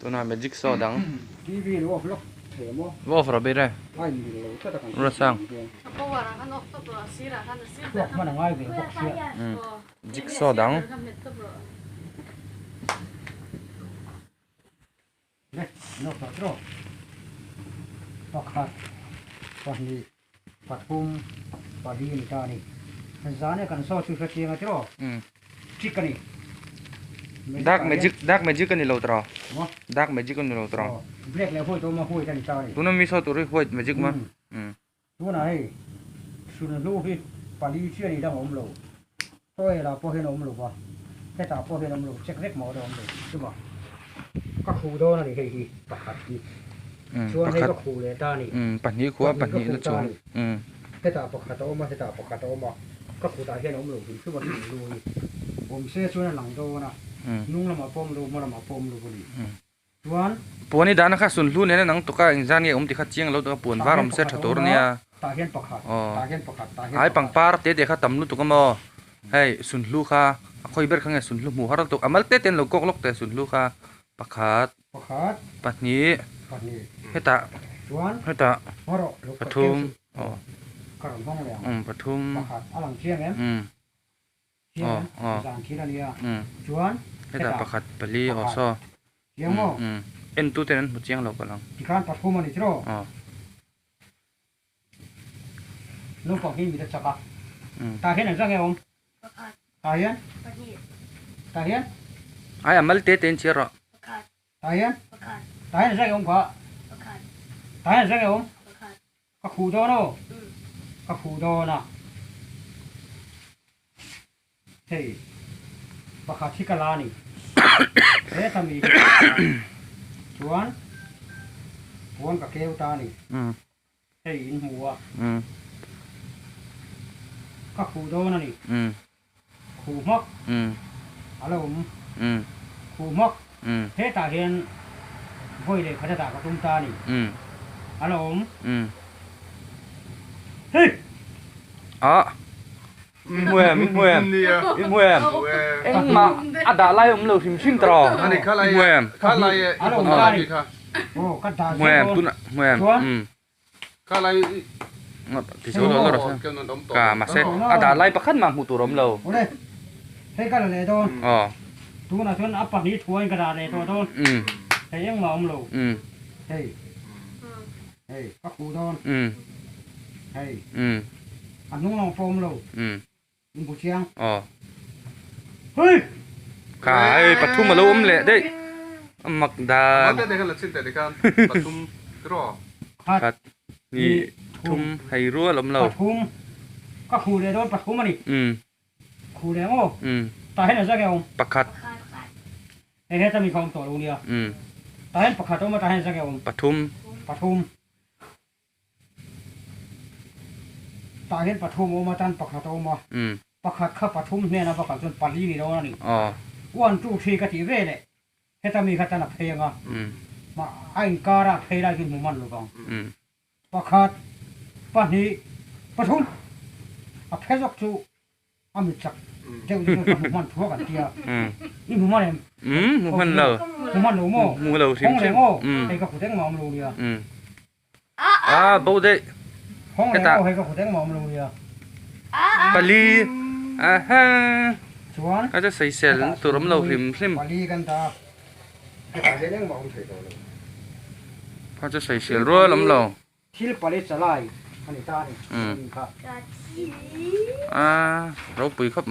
Tunah magic show dang. TV lo off lawk thei a maw? Va off rawh ber e. A in mil lo tlat a kan Rua sang. A power ah khan off tawp rawh a sir ah khan a sir Thluak hman a ngai ve bawk sia. Magic show dang. Le, an off tawh tawh. Pakhat, pahnih, pathum, pali a ni ta a ni. Zan e kan saw chu hre chiang a tiraw? Trick a ni. Dark magic, dark magic a ni lo tiraw? Maw? Dark magic a ni lo tiraw? Aw, black leh white a awm a, white a ni ta a ni. Tuna mi saw tur hi white magic ma? Tunah hei sunhlu hi pali chiah ni dang a awm lo. Toilet ah pawh hian a awm lo va, hetah pawh hian a awm lo, check vek mah a awm lo. Chuma ka khuh dawn a ni hei hi pakhat hi. Chuan hei ka khuh leh ta a ni. Pahnih khuh a, pahnih la chuang. Hetah pakhat a awm a, hetah pakhat a awm a, ka kutah hian a awm lo hrim hrim a sunhlu hi. Awm se chuan a lang dawn a, hnung lamah pawh a awm lo, hma lamah pawh a awm lo a ni. Chuan. Puan i dahna kha sunhlu nena nang tuka engzan nge awm tih kha chiang lo tuk a, puan var awm se tha tur a nia. Tah hian pakhat, tah hian pakhat, tah hian Ai pakhat. Pangpar te te kha tam lutuk a maw? Hei sunhlu kha a khawi ber kha nge sunhlu hmuh har lutuk, a mal te te an lo kawk lawk teh sunhlu kha pakhat, Pakhat, pahnih, pahnih, hetah, chuan, hetah, haw rawh, lo kawt pathum, keu suh, aw, ka rawn hawng leh ang, umm pathum, pakhat a lang chiang em? Umm. Chiang em? Zan thil a nia, chuan, Hetah hetah, pakhat, pali, aw pakhat, saw. Chiang maw? Umm, en tu ten an hmu chiang lo palh ang. Tikhan pathum a ni tiraw? Aw. Naupang hi mit a chak a. Tah hian engzah nge awm? Pakhat. Tah hian? Pahnih. Tah hian? Ai a mal te te in chhiar rawh. Pakhat. Tah hian? Pakhat. Tah hian engzah nge awm kha? Pakhat. Tah hian engzah nge awm? Pakhat. Ka khuh dawn aw. Ka khuh dawn a. Hei, pakhat hi ka la a ni. He ta mi hi ka la a. Chuan puan ka keu ta a ni. Hei in hmu a. Ka khuh dawn a ni. Khuh hmak a lo awm. Khuh hmak hetah hian vawi leh khat a dah ka tum ta a ni. A lo awm. Hei! Ah! Min hmu em? Min hmu em? Min hmu em? Engmah a dah lai awm lo hrim hrim ta rawh. Min hmu em? A lo awm ta a ni. Hmu em? Tunah hmu em? Ti zo lo lo rawh se. Ka mahse a dah lai pakhat mah hmuh tur a awm lo. Awle, hei ka la leh dawn. Aw. Tunah chuan a pahnih thuain ka dah leh tawh dawn. Hei engmah a awm lo. Hei, hei ka khuh dawn. Hei, a hnung lamah pawh a awm lo. In bu chiang. Aw. Hei! Kha hei pathum a lo awm leh daih. A mak dan. Khat, Khat, hnih, thum, hei rual awm lo. Pathum. Ka khuh leh dawn pathum a ni. Umm. Khuh leh maw? Umm. Tah hian engzah nge awm? Pakhat. Hei heta mi kha awm tawh lo nia. Umm. Tah hian pakhat a awm a, tah hian engzah nge awm? Pathum. Pathum. Tah hian pathum a awm a, tan pakhat a awm a. Pakhat kha pathum hnena va kal chuan pali ni dawn a ni. One, two, three ka tih ve leh heta mi kha tan a phei ang a, mah a inkara a phei lai chu hmu hman lo vang. Pakhat, pahnih, pathum a phe zawk chu a mit chak deuh deuh chuan ka hmu hman thuak an ti a. I hmu hman em? Hmu hman lo. Hmu hman lo maw? Hmu lo hrim hrim. Hawng reng aw, hei ka kut engmah awm lo nia. A bo daih. Hawng reng aw hei ka kut engmah awm lo nia. Pali aha. Chuan. Ka chu sawisel tur awm lo hrim hrim. Pali kan ta. Hetah hian engmah awm thei tawh lo. Ka chu sawisel rual awm lo. Thil pali chalai a ni ta a ni. A ropui khawp mai.